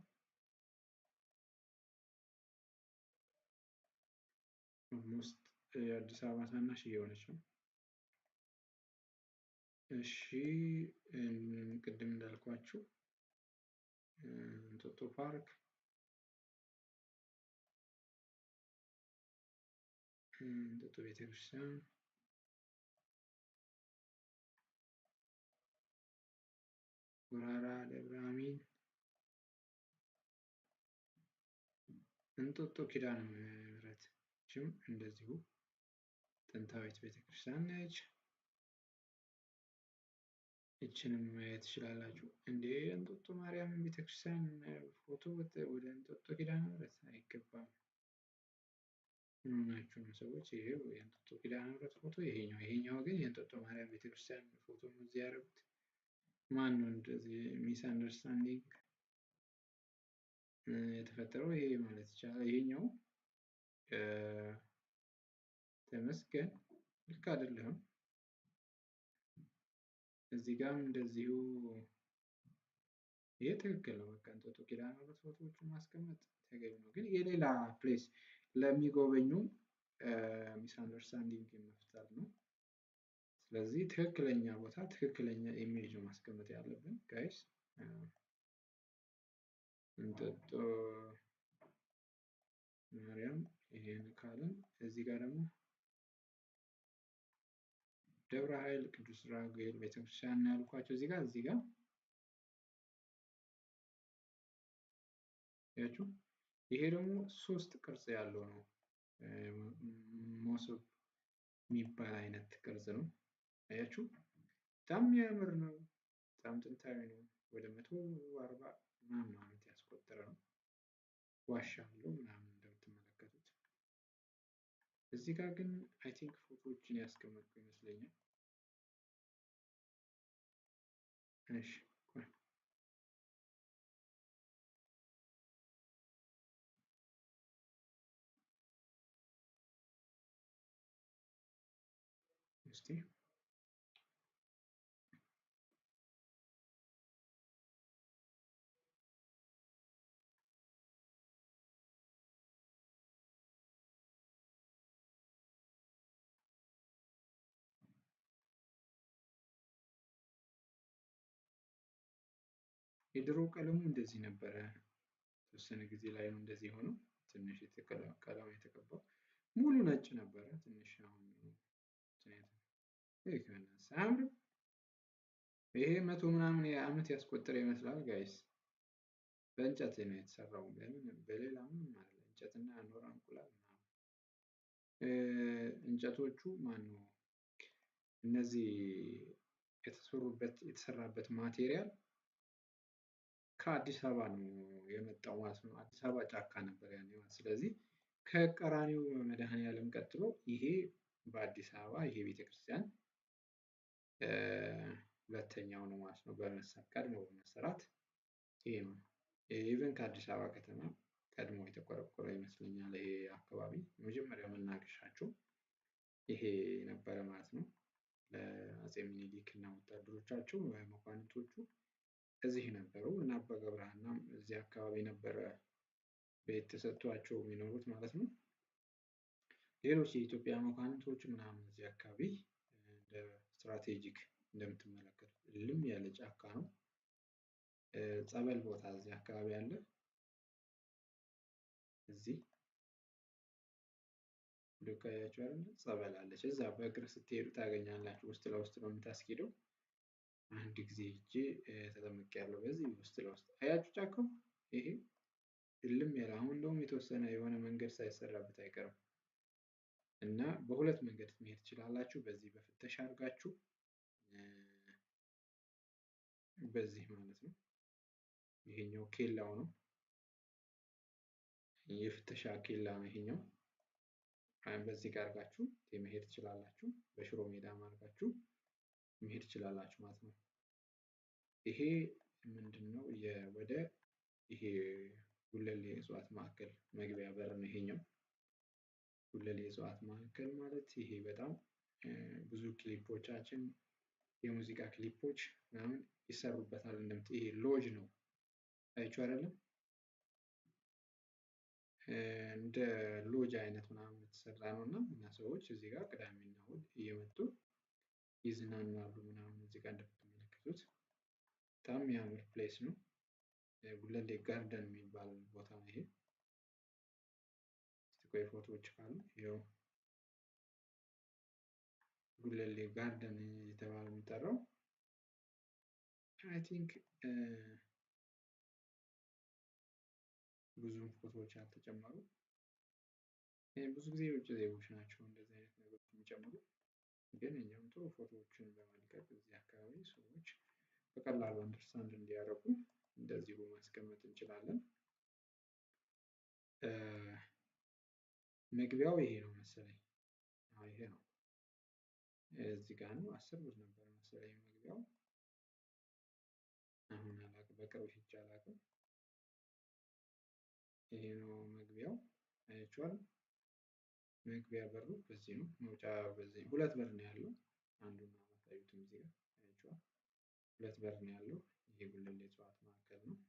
S2: Almost የአዲስ አበባ ታናሽ እየሆነች ነው። እሺ ቅድም እንዳልኳችሁ እንጦጦ ፓርክ፣ እንጦጦ ቤተክርስቲያን፣ ጉራራ ደብረ አሚን፣ እንጦጦ ኪዳነ ምሕረት እንደዚሁ ጥንታዊት ቤተክርስቲያን ነች። ይችንም ማየት ትችላላችሁ። እንዴ እንጦጦ ማርያም ቤተክርስቲያን ፎቶ ወደ እንጦጦ ኪዳነ ምሕረት አይገባም። ምናችሁም ሰዎች ይሄው የእንጦጦ ኪዳነ ምሕረት ፎቶ ይሄኛው ግን የእንጦጦ ማርያም ቤተክርስቲያን ፎቶ ነው እዚህ ያደረጉት። ማን ነው እንደዚህ misunderstanding የተፈጠረው? ይሄ ማለት ይቻላል። ይሄኛው ተመስገን ልክ አይደለም። እዚህ ጋርም እንደዚሁ ይሄ ትክክል ነው። በቃ እንጦጦ ኪዳነ ምሕረት ፎቶዎቹን ማስቀመጥ ተገቢ ነው። ግን የሌላ place ለሚጎበኙ misunderstanding መፍጠር ነው። ስለዚህ ትክክለኛ ቦታ ትክክለኛ image ነው ማስቀመጥ ያለብን guys። እንጦጦ ማርያም ይሄን ካልን እዚህ ጋር ደግሞ ደብረ ኃይል ቅዱስ ራጉኤል ቤተክርስቲያን ነው ያልኳቸው። እዚህ ጋር ያችሁ ይሄ ደግሞ ሶስት ቅርጽ ያለው ነው። መሶብ የሚባል አይነት ቅርጽ ነው። አያችሁ፣ በጣም የሚያምር ነው። በጣም ጥንታዊ ነው። ወደ 140 ምናምን ዓመት ያስቆጠረ ነው። ዋሻ አለው ምናምን እንደምትመለከቱት። እዚህ ጋር ግን I think ፎቶዎችን ያስቀመጥኩ ይመስለኛል። እሺ፣ ቆይ፣ እስቲ የድሮ ቀለሙ እንደዚህ ነበረ። የተወሰነ ጊዜ ላይ ነው እንደዚህ የሆነው። ትንሽ ቀለሙ የተቀባው ሙሉ ነጭ ነበረ። ትንሽ አሁን አያምርም? ይሄ 100 ምናምን ዓመት ያስቆጠረ ይመስላል guys። በእንጨት ነው የተሰራው። በምን በሌላ ምንም አይደለም። እንጨትና ኖራ እንቁላል ምናምን። እንጨቶቹ ማነው እነዚህ የተሰራበት material ከአዲስ አበባ ነው የመጣው ማለት ነው። አዲስ አበባ ጫካ ነበር ያኔ ማለት። ስለዚህ ከቀራኒው መድኃኔዓለም ቀጥሎ ይሄ በአዲስ አበባ ይሄ ቤተክርስቲያን ሁለተኛው ነው ማለት ነው። ቀድሞ በመሰራት ይሄ ነው። Even ከአዲስ አበባ ከተማ ቀድሞ የተቆረቆረ ይመስለኛል። ይሄ አካባቢ የመጀመሪያው መናገሻቸው ይሄ ነበረ ማለት ነው። ለአፄ ሚኒሊክ እና ወታደሮቻቸው መኳንንቶቹ እዚህ ነበሩ እና አባ ገብረሃናም እዚህ አካባቢ ነበረ ቤት ተሰጥቷቸው የሚኖሩት ማለት ነው። ሌሎች የኢትዮጵያ መኳንንቶች ምናምን እዚህ አካባቢ እንደ strategic እንደምትመለከቱት እልም ያለ ጫካ ነው። ጸበል ቦታ እዚህ አካባቢ አለ። እዚህ ልክ አያችሁ አይደል? ጸበል አለች። እዛ በእግር ስትሄዱ ታገኛላችሁ። ውስጥ ለውስጥ ነው የምታስኬደው። አንድ ጊዜ ሄጄ ተጠምቄያለሁ። በዚህ ውስጥ ለውስጥ አያችሁ ጫካው ይሄ እልም ያለ፣ አሁን እንደውም የተወሰነ የሆነ መንገድ ሳይሰራበት አይቀርም። እና በሁለት መንገድ መሄድ ትችላላችሁ። በዚህ በፍተሻ አድርጋችሁ በዚህ ማለት ነው። ይሄኛው ኬላው ነው፣ የፍተሻ ኬላ ነው ይሄኛው። በዚህ ጋር አድርጋችሁ መሄድ ትችላላችሁ። በሽሮ ሜዳም አድርጋችሁ መሄድ ትችላላችሁ ማለት ነው። ይሄ ምንድነው? ወደ ይሄ ጉለሌ እጽዋት ማዕከል መግቢያ በር ነው ይሄኛው። ጉለሌ እጽዋት ማዕከል ማለት ይሄ በጣም ብዙ ክሊፖቻችን የሙዚቃ ክሊፖች ምናምን ይሰሩበታል። ይሄ ሎጅ ነው፣ አይቼው አይደለም፣ እንደ ሎጅ አይነት ምናምን የተሰራ ነው እና ሰዎች እዚህ ጋር ቅዳሜና እሑድ እየመጡ ይዝናናሉ ምናምን። እዚህ ጋር እንደምትመለከቱት በጣም የሚያምር place ነው። ጉለሌ garden የሚባል ቦታ ነው ይሄ። እስቲ ቆይ ፎቶዎች ካሉ፣ ይኸው ጉለሌ garden እየተባለ የሚጠራው I think ብዙም ፎቶዎች አልተጨመሩ። ብዙ ጊዜ የውጭ ዜጎች ናቸው እንደዚህ አይነት ነገሮች የሚጨምሩ። ግን እኛም ጥሩ ፎቶዎችን በመልቀቅ እዚህ አካባቢ ሰዎች በቀላሉ understand እንዲያደርጉ እንደዚሁ ማስቀመጥ እንችላለን። መግቢያው ይሄ ነው መሰለኝ። አዎ ይሄ ነው። እዚህ ጋር ነው። 10 ብር ነበር መሰለኝ መግቢያው። አሁን አላውቅም፣ በቅርብ ሄጄ አላውቅም። ይሄ ነው መግቢያው። አያችኋል? መግቢያ በሩ በዚህ ነው። መውጫ በዚህ፣ ሁለት በር ነው ያለው። አንዱን አላሳዩትም እዚህ ጋር አያችኋል? ሁለት በር ነው ያለው። ይሄ ጉለሌ እጽዋት ማዕከል ነው።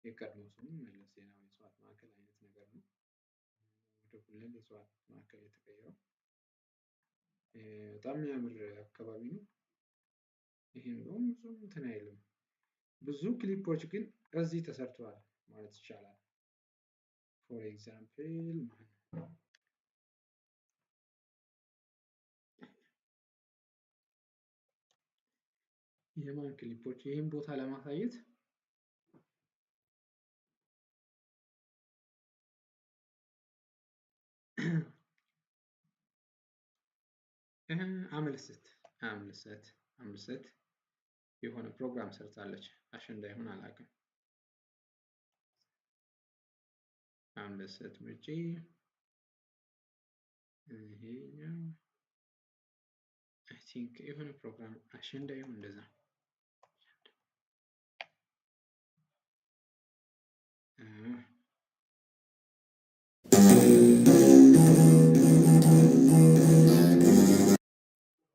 S2: የቀድሞ ስሙ መለስ ዜናዊ እጽዋት ማዕከል አይነት ነገር ነው። ወደ ጉለሌ እጽዋት ማዕከል የተቀየረው። በጣም የሚያምር አካባቢ ነው። ይሄ እንደውም ብዙም እንትን አይልም። ብዙ ክሊፖች ግን እዚህ ተሰርተዋል ማለት ይቻላል። For example ማን የማን ክሊፖች ይህን ቦታ ለማሳየት አምልሰት አምልሰት አምልሰት የሆነ ፕሮግራም ሰርታለች። አሸንዳ ይሁን አላውቅም። አምልሰት ውጪ ይሄኛው I think የሆነ ፕሮግራም አሸንዳ ይሁን እንደዛ።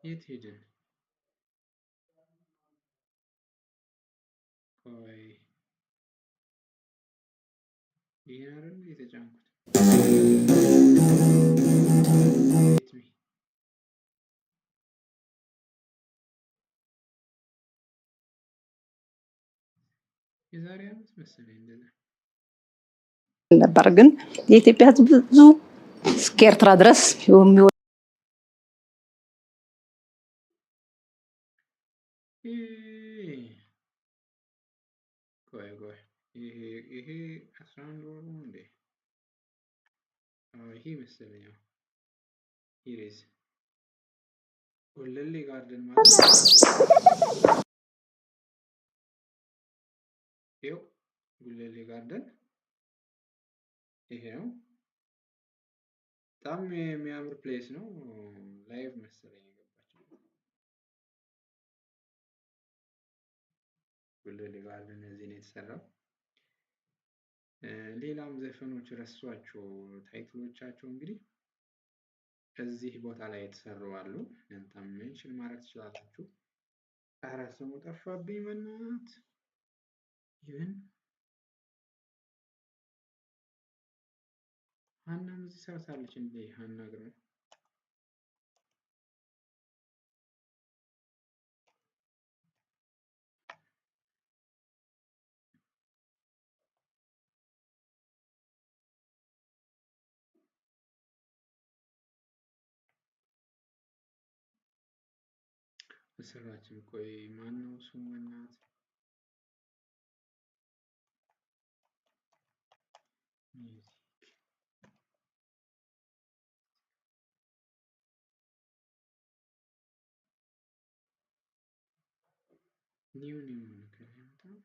S2: የት ሄድን? ቆይ ይሄን አይደል የተጫንኩት? Let me የዛሬ ዓመት መሰለኝ እንደዛ።
S4: ነበር። ግን የኢትዮጵያ ሕዝብ ብዙ እስከ ኤርትራ ድረስ
S2: ቆይ ቆይ ይሄ 11 ወሩ እንዴ? አዎ ይሄ መሰለኝ። Here is ጉለሌ garden ማለት ይኸው ጉለሌ garden ይሄ ነው። በጣም የሚያምር place ነው። Live መሰለኝ የገባችው። ጉለሌ garden እዚህ ነው የተሰራው። ሌላም ዘፈኖች ረሷቸው title ኦቻቸው እንግዲህ እዚህ ቦታ ላይ የተሰሩ አሉ። እናንተም mention ማድረግ ትችላላችሁ። ኧረ ስሙ ጠፋብኝ በእናትህ። Even ሀናም እዚህ ሰርታለች እንዴ? ሀና ግርማ አልሰራችም። ቆይ ማነው ስሙ? እናት music new new ነገር ያመጣው።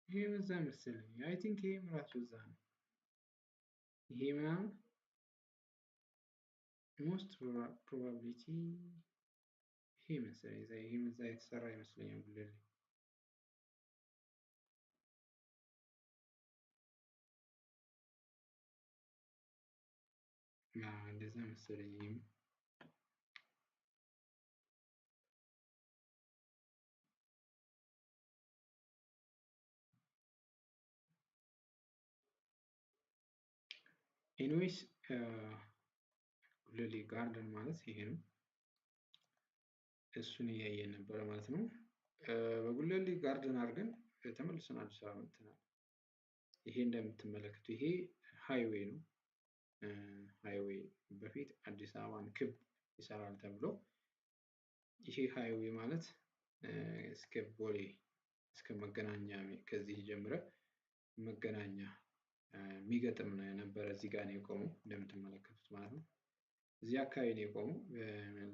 S2: ይሄም እዛ መሰለኝ። I think ይሄም ራሱ እዛ ነው። ይሄ ምናምን most probability ይሄ መሰለኝ እዛ፣ ይሄም እዛ የተሰራ ይመስለኛል ጉለሌ። እንደዛ መሰለኝ። ይሄም anyways ጉለሌ garden ማለት ይሄ ነው። እሱን እያየን ነበረ ማለት ነው። በጉለሌ garden አድርገን ተመልሰን አዲስ አበባ መጥተናል። ይሄ እንደምትመለከቱ ይሄ highway ነው። Highway በፊት አዲስ አበባን ክብ ይሰራል ተብሎ ይሄ highway ማለት እስከ ቦሌ እስከ መገናኛ ከዚህ ጀምረ መገናኛ የሚገጥም ነው የነበረ። እዚህ ጋር ነው የቆመው እንደምትመለከቱት ማለት ነው። እዚህ አካባቢ ነው የቆመው።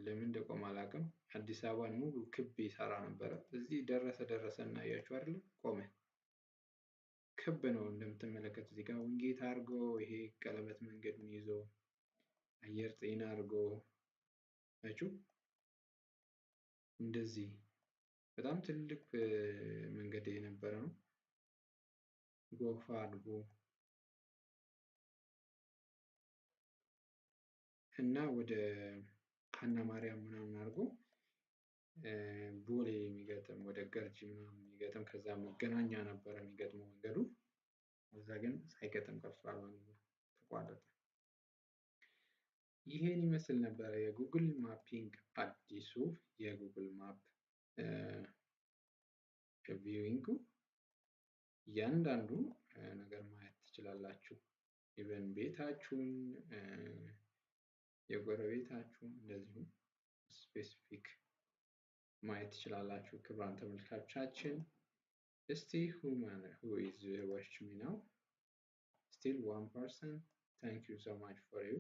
S2: ለምን እንደቆመ አላውቅም። አዲስ አበባን ሙሉ ክብ ይሰራ ነበረ። እዚህ ደረሰ ደረሰ እና አያችሁ አይደለ? ቆመ። ክብ ነው እንደምትመለከቱት እዚህ ጋር ዊንጌት አድርጎ ይሄ ቀለበት መንገዱን ይዞ አየር ጤና አድርጎ አያችሁ፣ እንደዚህ በጣም ትልቅ መንገድ የነበረ ነው። ጎፋ አድርጎ እና ወደ ሀና ማርያም ምናምን አድርጎ ቦሌ የሚገጥም ወደ ገርጂ ምናምን የሚገጥም ከዛ መገናኛ ነበረ የሚገጥመው መንገዱ። እዛ ግን ሳይገጥም ቀርቷል ማለት ነው፣ ተቋረጠ። ይሄን ይመስል ነበረ የ Google mapping አዲሱ የ Google Map viewing ኡ። እያንዳንዱ ነገር ማየት ትችላላችሁ። Even ቤታችሁን፣ የጎረቤታችሁን እንደዚሁ specific ማየት ትችላላችሁ። ክቡራን ተመልካቾቻችን እስቲ who is watch me now? Still one person. Thank you so much for you.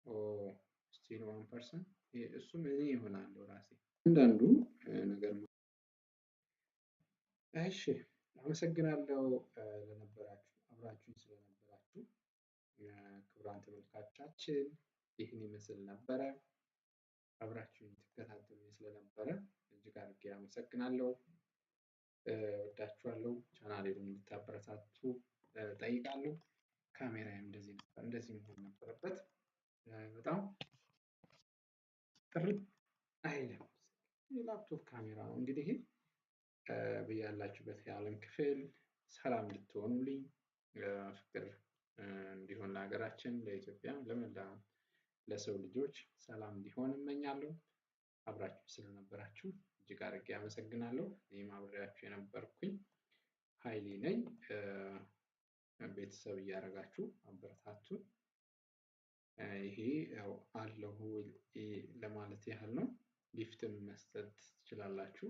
S2: Oh, still one person. እሱም እኔ ይሆናለሁ ራሴ አንዳንዱ ነገር። እሺ፣ አመሰግናለሁ ለነበራችሁ አብራችሁኝ ስለነበራችሁ ክቡራን ተመልካቾቻችን ይህን ይመስል ነበረ። አብራችሁኝ ትከታተሉኝ ስለነበረ እጅግ አድርጌ አመሰግናለሁ። ወዳችኋለሁ። ቻናሌን እንድታበረታቱ ጠይቃለሁ። ካሜራዬም እንደዚህ ነበር፣ እንደዚህ መሆን ነበረበት። በጣም ጥርት አይልም። የላፕቶፕ ካሜራ ነው እንግዲህ። ይሄ በያላችሁበት የዓለም ክፍል ሰላም እንድትሆኑልኝ፣ ፍቅር እንዲሆን ለሀገራችን ለኢትዮጵያ ለመላ ለሰው ልጆች ሰላም እንዲሆን እመኛለሁ። አብራችሁ ስለነበራችሁ እጅግ አድርጌ አመሰግናለሁ። እኔም አብሬያችሁ የነበርኩኝ ኃይሌ ነኝ። ቤተሰብ እያደረጋችሁ አበረታቱን። ይሄ ያው አለሁ ለማለት ያህል ነው። Gift ም መስጠት ትችላላችሁ።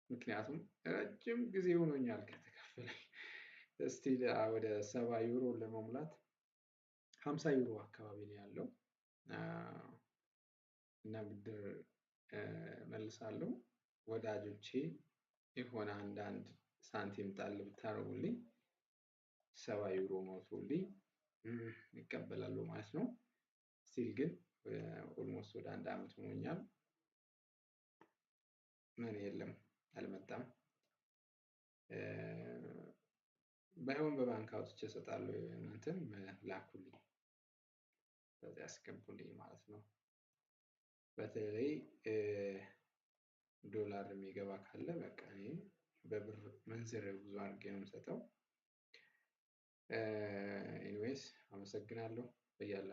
S2: ምክንያቱም ረጅም ጊዜ ሆኖኛል ከተከፈለኝ። እስቲ ወደ 70 ዩሮ ለመሙላት 50 ዩሮ አካባቢ ነው ያለው እና ብድር መልሳለሁ። ወዳጆቼ የሆነ አንዳንድ ሳንቲም ጣል ብታደርጉልኝ 70 ዩሮ ሞልቶልኝ ይቀበላሉ ማለት ነው። Still ግን almost ወደ አንድ አመት ሆኖኛል። ምን የለም አልመጣም። ባይሆን በባንክ አውጥቼ እሰጣለሁ። እናንተም ላኩልኝ፣ በዚያ አስገቡልኝ ማለት ነው። በተለይ ዶላር የሚገባ ካለ በቃ እኔ በብር መንዝሬ ብዙ አድርጌ ነው የምሰጠው። Anyways አመሰግናለሁ በያላችሁ